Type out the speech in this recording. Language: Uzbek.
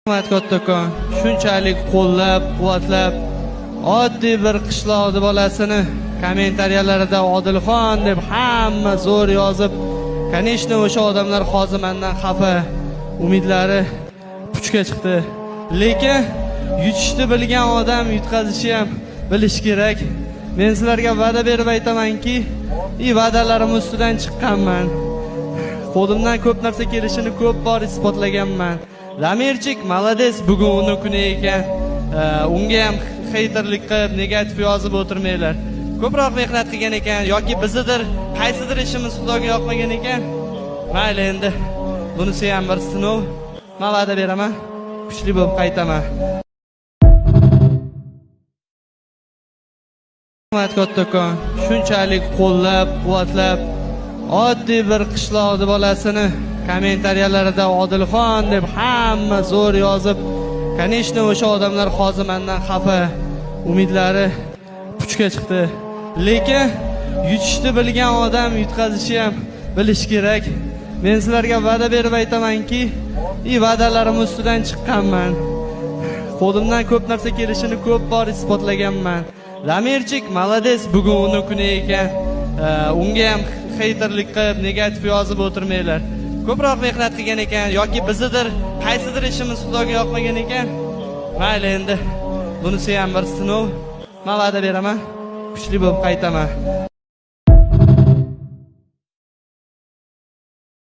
Rahmat kattakon. Shunchalik qo'llab, quvvatlab, oddiy bir qishloqni bolasini kommentariyalarida Odilxon deb hamma zo'r yozib, конечно, o'sha odamlar hozir mendan xafa, umidlari puchga chiqdi. Lekin yutishni bilgan odam yutqazishni ham bilish kerak. Men sizlarga va'da berib aytamanki, va'dalarim ustidan chiqqanman. Qo'limdan ko'p narsa kelishini ko'p bor isbotlaganman. Damirchik молодец, bugun uni kuni ekan. Unga ham хейтерлик qilib, negativ yozib o'tirmanglar. Ko'proq mehnat qilgan ekan yoki bizidir, qaysidir ishimiz Xudoga yoqmagan ekan. Mayli endi. Bunisi ham bir sinov. Men va'da beraman, kuchli bo'lib qaytaman. Rahmat kattakon. Shunchalik qo'llab, quvvatlab, oddiy bir qishloqni bolasini kommentariyalarida Odilxon deb hamma zo'r yozib, конечно, o'sha odamlar hozir mendan xafa, umidlari puchga chiqdi. Lekin yutishni bilgan odam yutqazishni ham bilish kerak. Men sizlarga va'da berib aytamanki, va'dalarim ustidan chiqqanman. Qo'limdan ko'p narsa kelishini ko'p bor isbotlaganman. Damirchik молодец, bugun uni kuni ekan. Unga ham хейтерлик qilib, negativ yozib o'tirmanglar. Ko'proq mehnat qilgan ekan yoki bizidir, qaysidir ishimiz Xudoga yoqmagan ekan. Mayli endi. Bunisi ham bir sinov. Men va'da beraman, kuchli bo'lib qaytaman.